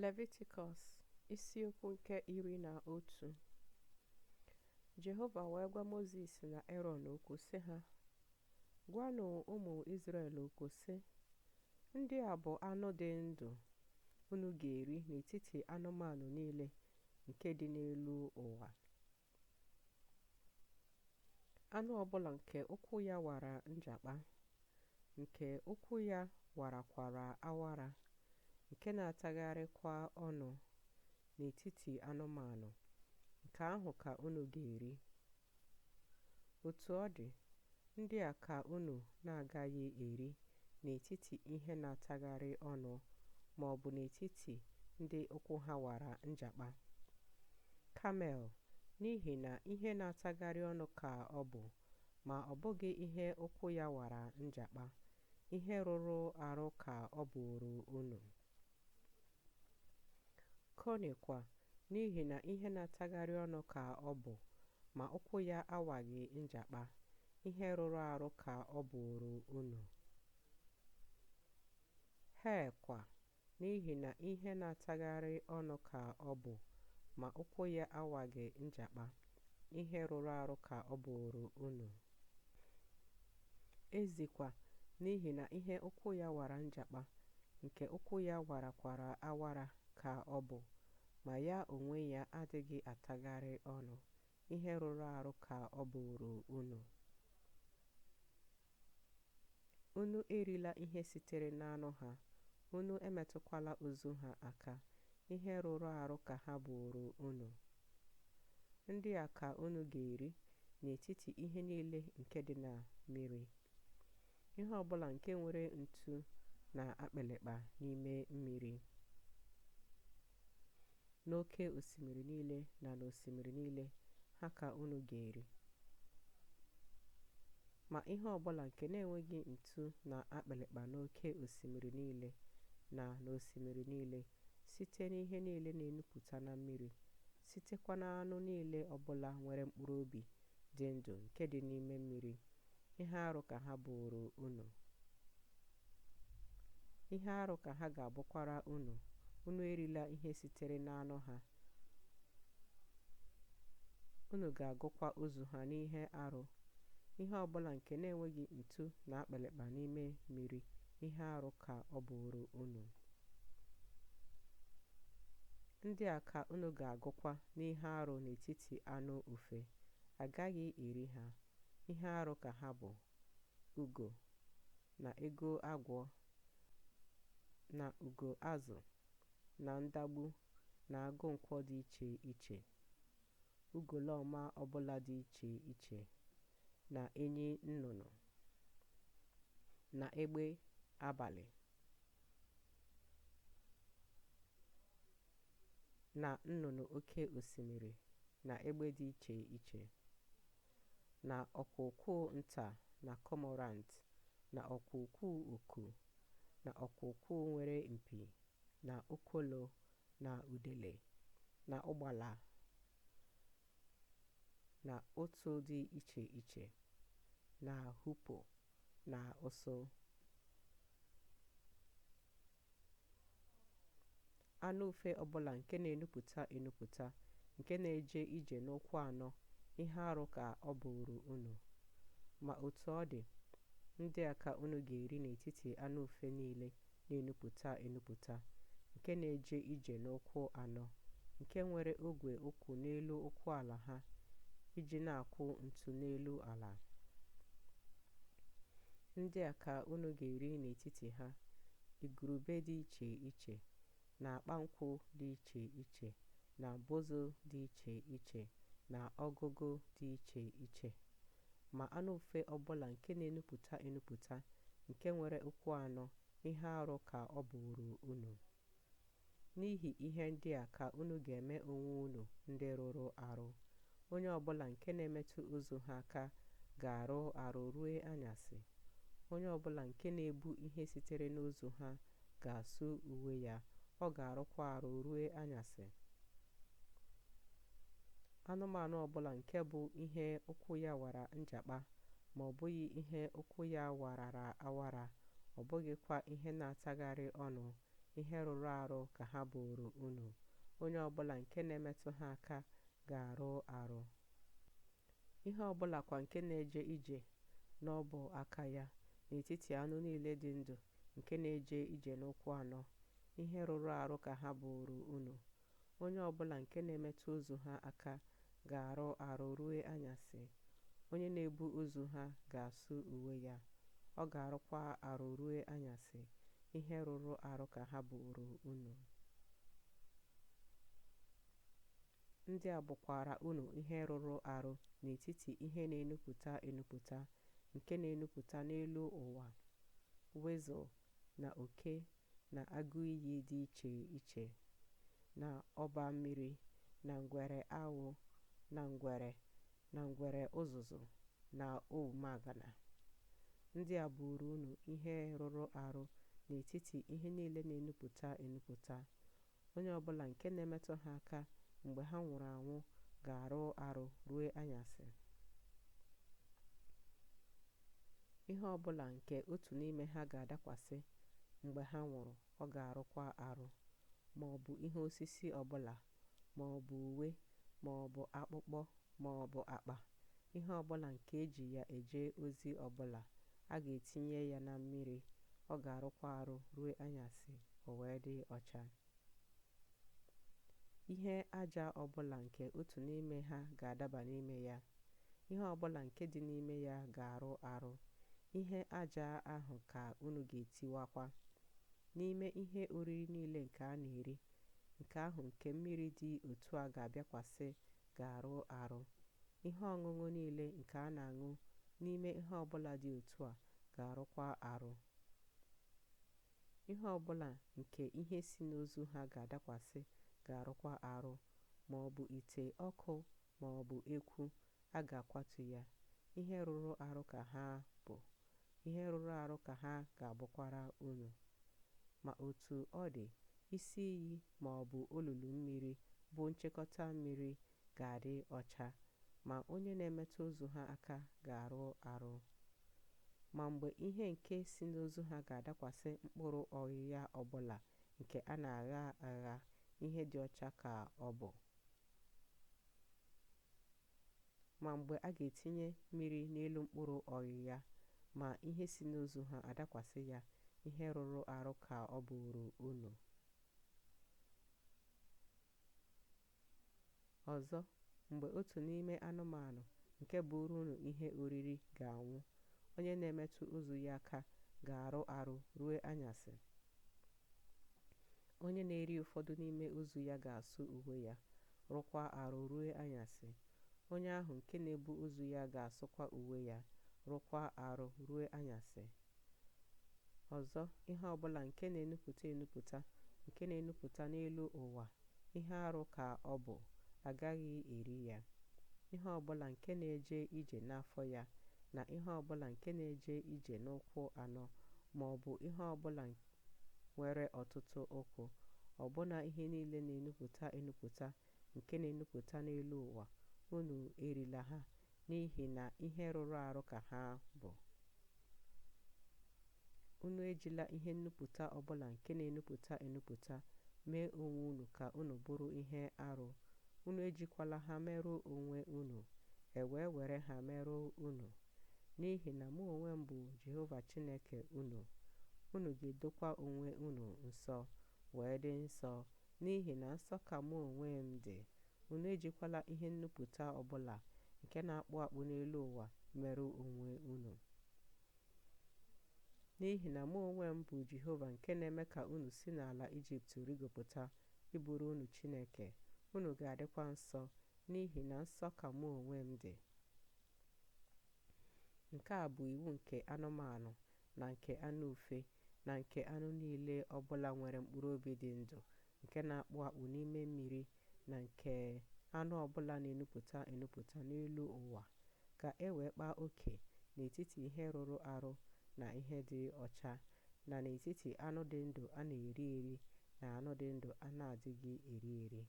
Levitikọs isiokwu nke 11. Jehova wee gwa Mozis na Erọn okwu sị ha, Gwanụ ụmụ Izrel okwu sị, Ndị a bụ anụ dị ndụ unu ga-eri n'etiti anụmanụ niile nke dị n'elu ụwa. Anụ ọbụla nke ụkwụ ya wara njakpa, nke ụkwụ ya warakwara awara, nke na-atagharịkwa ọnụ n'etiti anụmanụ, nke ahụ ka unu ga-eri. Otu ọ dị, ndị a ka unu na-agaghị eri n'etiti ihe na-atagharị ọnụ ma ọ bụ n'etiti ndị ụkwụ ha wara njakpa: kamel, n'ihi na ihe na-atagharị ọnụ ka ọ bụ, ma ọ bụghị ihe ụkwụ ya wara njakpa, ihe rụrụ arụ ka ọ bụrụ unu. Koni kwa, n'ihi na ihe na-atagharị ọnụ ka ọ bụ, ma ụkwụ ya awaghị njakpa, ihe rụrụ arụ ka ọ bụrụ unu. Hee kwa, n'ihi na ihe na-atagharị ọnụ ka ọ bụ, ma ụkwụ ya awaghị njakpa, ihe rụrụ arụ ka ọ bụrụ unu. Ezi kwa, n'ihi na ihe ụkwụ ya wara njakpa, nke ụkwụ ya warakwara awara ka ọ bụ, ma ya onwe ya adịghị atagharị ọnụ, ihe rụrụ arụ ka ọ bụrụ unu. Unu erila ihe sitere n'anụ ha, unu emetụkwala ozu ha aka, ihe rụrụ arụ ka ha bụrụ unu. Ndị a ka unu ga-eri n'etiti ihe niile nke dị na mmiri: ihe ọbụla nke nwere ntu na akpịrịkpa n'ime mmiri, n'oké osimiri niile na n'osimiri niile, ha ka unu ga-eri. Ma ihe ọbụla nke na-enweghị ntu na akpịrịkpa n'oké osimiri niile na n'osimiri niile, site n'ihe niile na-enupụta na mmiri, sitekwa n'anụ niile ọbụla nwere mkpụrụ obi dị ndụ nke dị n'ime mmiri, ihe arụ ka ha bụrụ unu. Ihe arụ ka ha ga-abụkwara unu. Unu erila ihe sitere n'anụ ha, unu ga-agụkwa ozu ha n'ihe arụ. Ihe ọbụla nke na-enweghị ntu na akpịrịkpa n'ime mmiri, ihe arụ ka ọ bụrụ unu. Ndị a ka unu ga-agụkwa n'ihe arụ n'etiti anụ ufe, agaghị eri ha, ihe arụ ka ha bụ: ugo, na ego agwọ, na ugo azụ, na ndagbu, na agụ nkwọ dị iche iche, ugolọma ọbụla dị iche iche, na enyi nnụnụ, na egbe abalị, na nnụnụ oké osimiri, na egbe dị iche iche, na ọkwụkwụ nta na kọmọrant, na ọkwụkwụ oku, na ọkwụkwụ nwere mpi, na okwolo, na udele, na ụgbala, na ụtụ dị iche iche, na hoopoe, na ụsụ. Anụ ufe ọbụla nke na-enupụta enupụta, nke na-eje ije n'ụkwụ anọ, ihe arụ ka ọ bụrụ unu. Ma otu ọ dị, ndị a ka unu ga-eri n'etiti anụ ufe niile na-enupụta enupụta, nke na-eje ije n'ụkwụ anọ, nke nwere ogwe ụkwụ n'elu ụkwụ ala ha, iji na-akwụ ntu n'elu ala. Ndị a ka unu ga-eri n'etiti ha: igurube dị iche iche, na akpankwụ dị iche iche, na mbụzụ dị iche iche, na ọgụgụ dị iche iche. Ma anụ ufe ọbụla nke na-enupụta enupụta, nke nwere ụkwụ anọ, ihe arụ ka ọ bụrụ unu. N'ihi ihe ndị a ka unu ga-eme onwe unu ndị rụrụ arụ. Onye ọbụla nke na-emetụ ozu ha aka ga-arụ arụ ruo anyasị. Onye ọbụla nke na-ebu ihe sitere n'ozu ha ga-asụ uwe ya, ọ ga-arụkwa arụ ruo anyasị. Anụmanụ ọbụla nke bụ ihe ụkwụ ya wara njakpa, ma ọ bụghị ihe ụkwụ ya warara awara, ọ bụghịkwa ihe na-atagharị ọnụ, Ihe rụrụ arụ ka ha bụrụ unu. Onye ọbụla nke na-emetụ ha aka ga-arụ arụ. Ihe ọbụla kwa nke na-eje ije n'ọbụ aka ya n'etiti anụ niile dị ndụ nke na-eje ije n'ụkwụ anọ, ihe rụrụ arụ ka ha bụrụ unu. Onye ọbụla nke na-emetụ ozu ha aka ga-arụ arụ ruo anyasị. Onye na-ebu ozu ha ga-asụ uwe ya, ọ ga-arụkwa arụ ruo anyasị. Ihe rụrụ arụ ka ha bụrụ unu. Ndị a bụkwara unu ihe rụrụ arụ n'etiti ihe na-enupụta enupụta nke na-enupụta n'elu ụwa: weasel, na oke, na agụiyi dị iche iche, na ọba mmiri, na ngwere awụ, na ngwere, na ngwere uzuzu, na ogwumagana. Ndị a bụrụ unu ihe rụrụ arụ n'etiti ihe niile na-enupụta enupụta. Onye ọbụla nke na-emetụ ha aka mgbe ha nwụrụ anwụ ga-arụ arụ ruo anyasị. Ihe ọbụla nke otu n'ime ha ga-adakwasị mgbe ha nwụrụ, ọ ga-arụkwa arụ, ma ọ bụ ihe osisi ọbụla, ma ọ bụ uwe, ma ọ bụ akpụkpọ, ma ọ bụ akpa, ihe ọbụla nke eji ya eje ozi ọbụla, a ga-etinye ya na mmiri, ọ ga-arụkwa arụ ruo anyasị, o wee dị ọcha. Ihe aja ọbụla nke otu n'ime ha ga-adaba n'ime ya, ihe ọbụla nke dị n'ime ya ga-arụ arụ, ihe aja ahụ ka unu ga-etiwakwa. N'ime ihe oriri niile nke a na-eri, nke ahụ nke mmiri dị otu a ga-abịakwasị ga-arụ arụ. Ihe ọṅụṅụ niile nke a na-aṅụ n'ime ihe ọbụla dị otu a ga-arụkwa arụ. Ihe ọbụla nke ihe si n'ozu ha ga-adakwasị ga-arụkwa arụ, ma ọ bụ ite ọkụ ma ọ bụ ekwu, a ga-akwatu ya. Ihe rụrụ arụ ka ha bụ, ihe rụrụ arụ ka ha ga-abụkwara unu. Ma otu ọ dị, isi iyi ma ọ bụ olulu mmiri bụ nchịkọta mmiri ga-adị ọcha, ma onye na-emetụ ozu ha aka ga-arụ arụ. Ma mgbe ihe nke si n'ozu ha ga-adakwasị mkpụrụ ọghịgha ọbụla nke a na-agha agha, ihe dị ọcha ka ọ bụ. Ma mgbe a ga-etinye mmiri n'elu mkpụrụ ọghịgha, ma ihe si n'ozu ha adakwasị ya, ihe rụrụ arụ ka ọ bụrụ unu. Ọzọ, mgbe otu n'ime anụmanụ nke bụrụ unu ihe oriri ga-anwụ, onye na-emetụ ozu ya aka ga-arụ arụ ruo anyasị. Onye na-eri ụfọdụ n'ime ozu ya ga-asụ uwe ya, rụkwa arụ ruo anyasị. Onye ahụ nke na-ebu ozu ya ga-asụkwa uwe ya, rụkwa arụ ruo anyasị. Ọzọ, ihe ọbụla nke na-enupụta enupụta nke na-enupụta n'elu ụwa, ihe arụ ka ọ bụ, agaghị eri ya. Ihe ọbụla nke na-eje ije n'afọ ya, na ihe ọbụla nke na-eje ije n'ụkwụ anọ, ma ọ bụ ihe ọbụla nwere ọtụtụ ụkwụ, ọbụna ihe niile na-enupụta enupụta nke na-enupụta n'elu ụwa, unu erila ha, n'ihi na ihe rụrụ arụ ka ha bụ. Unu ejila ihe nnupụta ọbụla nke na-enupụta enupụta mee onwe unu ka unu bụrụ ihe arụ, unu ejikwala ha merụọ onwe unu, e wee were ha merụọ unu. N'ihi na mụ onwe m bụ Jehova Chineke unu, unu ga-edokwa onwe unu nsọ, wee dị nsọ, n'ihi na nsọ ka mụ onwe m dị. Unu ejikwala ihe nnupụta ọbụla nke na-akpụ akpụ n'elu ụwa merụọ onwe unu. N'ihi na mụ onwe m bụ Jehova nke na-eme ka unu si n'ala Ijipt rigopụta ịbụrụ unu Chineke, unu ga-adịkwa nsọ, n'ihi na nsọ ka mụ onwe m dị. Nke a bụ iwu nke anụmanụ na nke anụ ufe na nke anụ niile ọbụla nwere mkpụrụ obi dị ndụ nke na-akpụ akpụ n'ime mmiri na nke anụ ọbụla na-enupụta enupụta n'elu ụwa, ka e wee kpaa oke n'etiti ihe rụrụ arụ na ihe dị ọcha, na n'etiti anụ dị ndụ a na-eri eri na anụ dị ndụ a na-adịghị eri eri.